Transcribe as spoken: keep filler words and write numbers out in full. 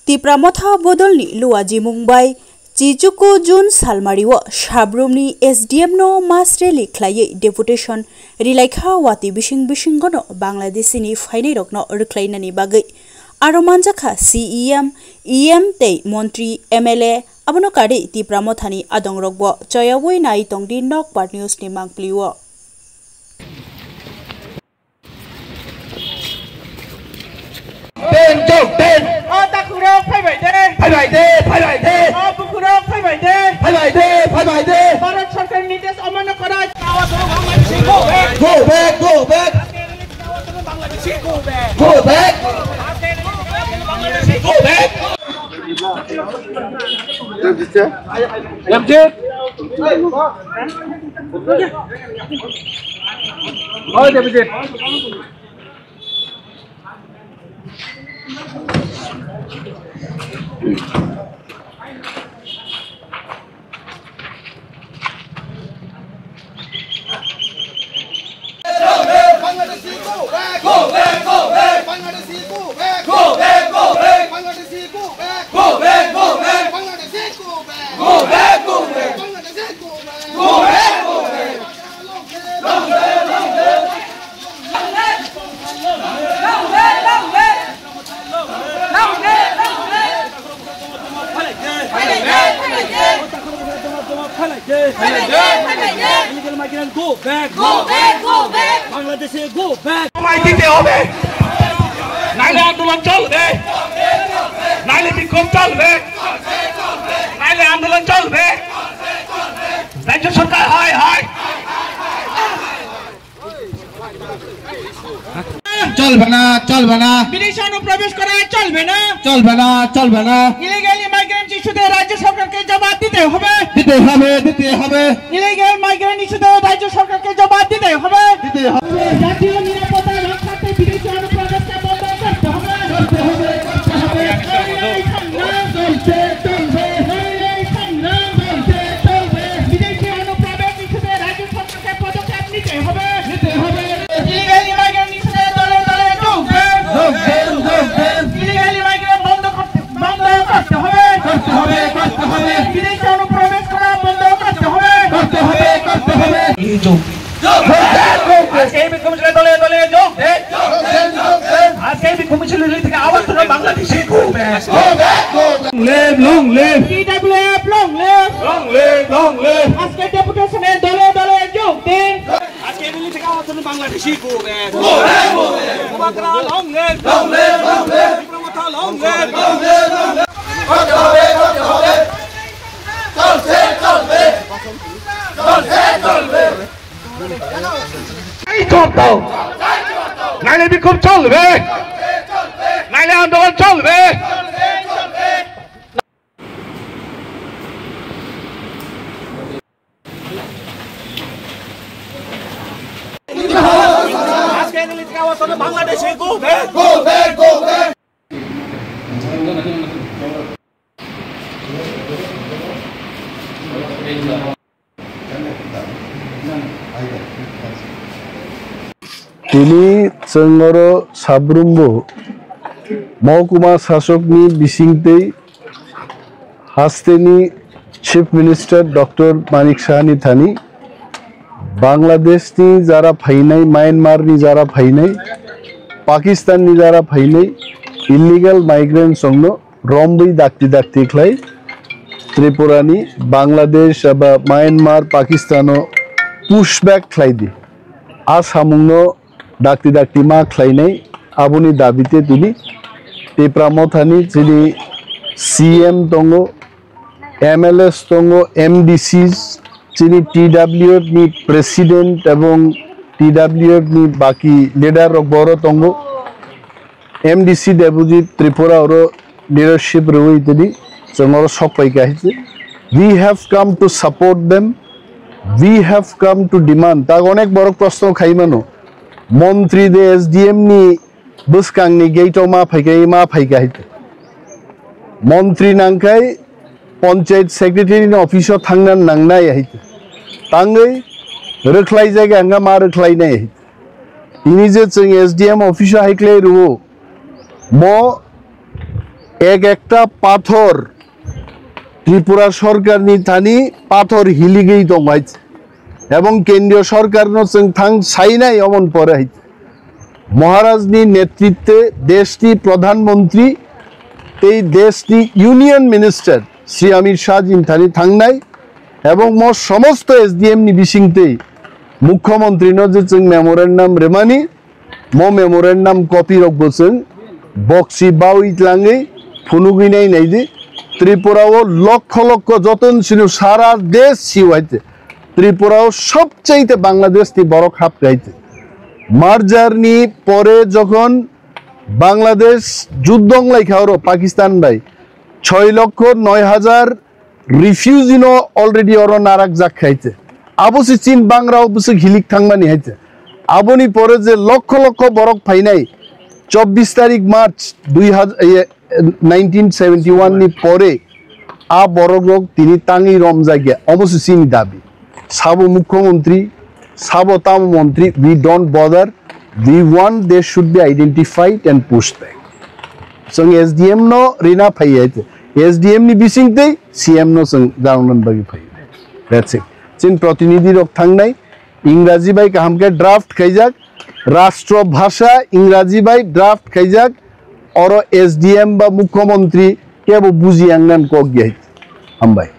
Tipra Motha bodolni luajimung bai Chichuku June salmario sabrumni S D M no mass rally khlaiwi deputation rilaikha watwi bising bisingono Bangladeshini phainairokno rwkhlainani bagwi. Aro manjakha C E M, E M tei montri, M L A, abono karwi Tipra Mothani adongrokbo choyaui nai tongdi Nokbar News ni mangpilio. Ten, jok, ten. O takhurok phaibai de. Phaibai de, phaibai de. O bukhurok phaibai de. Phaibai de, phaibai de. Bharat Sarkar Nitish Amarno korai. Go back, go back. Go back. Go back. Bangladeshi, go back! Go back, go back! Bangladeshi, go back! Go back, go back! Bangladeshi, go back! Go back, go back! Bangladeshi, go back! Go back, go back! Bangladeshi, go back! Go back, go back! Long live, long live! Long live, long live! Illegal migrant, go back! Go back, go back! Bangladeshi, go back! সময় দিতে হবে, নাইলে আন্দোলন চলবে, নাইলে বিক্ষোভ চলবে, নাইলে আন্দোলন চলবে। রাজ্য সরকার, হায় হায়। চলবে না, চলবে না। বিদেশে অনুপ্রবেশ করা চলবে না। চলবে না, চলবে না। Illegal migrant ইস্যুতে রাজ্য সরকারকে জবাব দিতে হবে। দিতে হবে, দিতে হবে। Illegal migrant ইস্যুতে রাজ্য সরকারকে জবাব দিতে হবে। দিতে হবে। জাতীয় নিরাপত্তা রক্ষার্থে বিদেশি অনুপ্রবেশকে বন্ধ করতে হবে। করতে হবে, করতে হবে। এই সংগ্রাম চলছে, চলবে। এই সংগ্রাম চলছে, চলবে। বিদেশি অনুপ্রবেশ ইস্যুতে রাজ্য সরকারকে পদক্ষেপ নিতে হবে। নিতে হবে। Illegal migrant ইস্যুতে দলে দলে যোগ দেন। যোগ দেন, যোগ দেন। Illegal migrant বন্ধ করতে, বন্ধ করতে হবে। করতে হবে, করতে হবে। বিদেশি অনুপ্রবেশ করা বন্ধ করতে হবে। করতে হবে, করতে হবে। এই যোগ। যোগ দেন, যোগ দেন। আজকে এই বিক্ষোভ মিছিলে দলে দলে যোগ দেন। যোগ দেন, যোগ দেন। আজকে এই বিক্ষোভ মিছিল থেকে আহ্বান করলাম Bangladeshi. Go back, go back. Long live, long live. T W F long live. Long live, long live. আজকে ডেপুটেশনে দলে দলে যোগ দিন। আজকে এই মিছিল থেকে আহ্বান করলাম Bangladeshi. Go back. Go back, go back. Bubagra long live. Long live, long live. Tipra Motha long live. Long live, long live. করতে হবে, করতে হবে। চলছে, চলবে। চলছে, চলবে। এই করতাও। নাইলে বিক্ষোভ চলবে। নাইলে আন্দোলন চলবে। আজকে রিলিজ খাওয়া চলে বাংলাদেশে। Go back. Go back, go back. Tini chwng oro sabrumbo mohokuma sasokni bisingtwi hasteni Chief Minister Doctor Manik Sahani thani Bangladeshni jara phainai, Myanmarni jara phainai, Pakistanni jara phainai illegal migrants rokno romwi dakti dakti khlai Tripurani, Bangladesh eba Myanmar, Pakistano push back khlai di. A samungno dakti dakti ma khlainai, aboni dabite tini Tipra Mothani chini C M tongo, M L As tongo, M D Cs, chini T W F ni president ebong T W F ni baki leader rok boro tongo. M D C Debojit Tripura oro leadership rwui tini chwng oro sok pai kha hai se. We have come to support them. We have come to demand. Ta onek borok proshno khai mano. Montri de S D M ni bwskangni gate o ma phaikha, ma phaikha hai. Montri nangkhai panchayat secretary ni office o thangna nangnai hai. Tangwi rwkhlai jaga hwnga ma rwkhlainai hai. Tini je chwng S D M office o hai khlai rwo, mo Ek ekta pathor Tripura sorkarni thani pathor hiligwi tong hai. Ebong kendriyo sorkarno chwng thang sainai omon pore hai. Maharajni netritwe deshni pradhan mantri tei deshni union minister Shri Amit Shah jin thani thangnai. Ebong mo somosto S D M ni bisingtwi mukhyamantri no je chwng memorandum remani, mo memorandum copy rok bo chwng boksi bawi tlangwi phunugwi nai nai di. Tripura o lokho lokho joton sinu sara desh siu hai te. Tripura o sobchaite Bangladesh ni borok hap hai te. Merger ni pore jokhon Bangladesh juddho wng lai kha oro Pakistan bai, choi lokho noi hajar refugee no already oro narak jak khai te. Abo se chin bangra o bwswk hilik thangmani hai te. Aboni pore je lokho lokho borok phainai chobbish tarik March dui hajar, eh, nineteen seventy one ni pore a borok rok tini tangwi romjak ya. Omo se chini dabi. Sabo mukhyamantri, sabo tamo mantri, we don't bother. We want they should be identified and pushed back. Chwng S D M no rina phai hai te. S D M ni bisingtwi C M no chwng janani bagwi phai. That's it. Chin protinidhi rok thangnai, Ingraji bai kaham khe draft khaijak, rashtra bhasha Ingraji bai draft khaijak, oro S D M ba mukhyamantri kebo buji yang nan kok ya. Hambai.